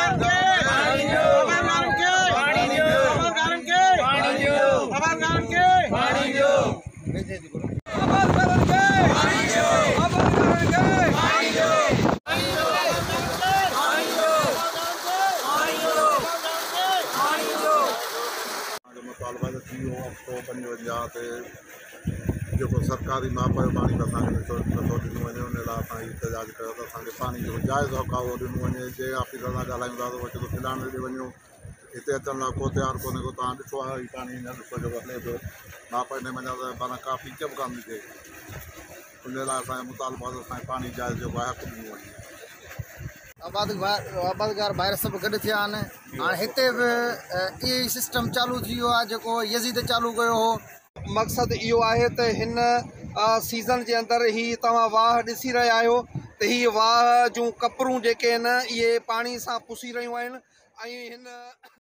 اسان جو مطالبو آهي ته ٿي ويو هفتو 55 تي جيڪو سرڪاري ماپ جو پاڻي به اسان کي نٿو نٿو ڏنو وڃي ان لاء اسان هي احتجاج ڪيو ته اسان کي پاڻي جيڪو جائز حق آهي اهو ڏنو وڃي جنهن آفيسر سان ڳالهايون ٿا ته اهو چئي ٿو فلاڻي ڏي وڃو هتي اچڻ لاء ڪو تيار ڪونهي ڪو توهان ڏٺو آهي هي پاڻي هينئر ڏسو جيڪو هلي پيو ماپ ان منجهان ته معنيٰ ڪا پيچ به ڪانه ٿي ٿئي ان لاء اسان جو مطالبو آهي ته اسان کي پاڻي جائز جيڪو آهي حق ڏنو وڃي. آبادگار ڀائر سڀ گڏ ٿيا آهن هاڻي هتي به اهو ئي سسٽم چالو ٿي ويو آهي جيڪو يزيد چالو ڪيو هو. مقصد اهو آهي ته هن سيزن جي اندر هي توهان واهه ڏسي رهيا آهيو ته هي واهه جون ڪپرون جيڪي آهن اهي پاڻي سان پسي رهيون آهن ۽ هن.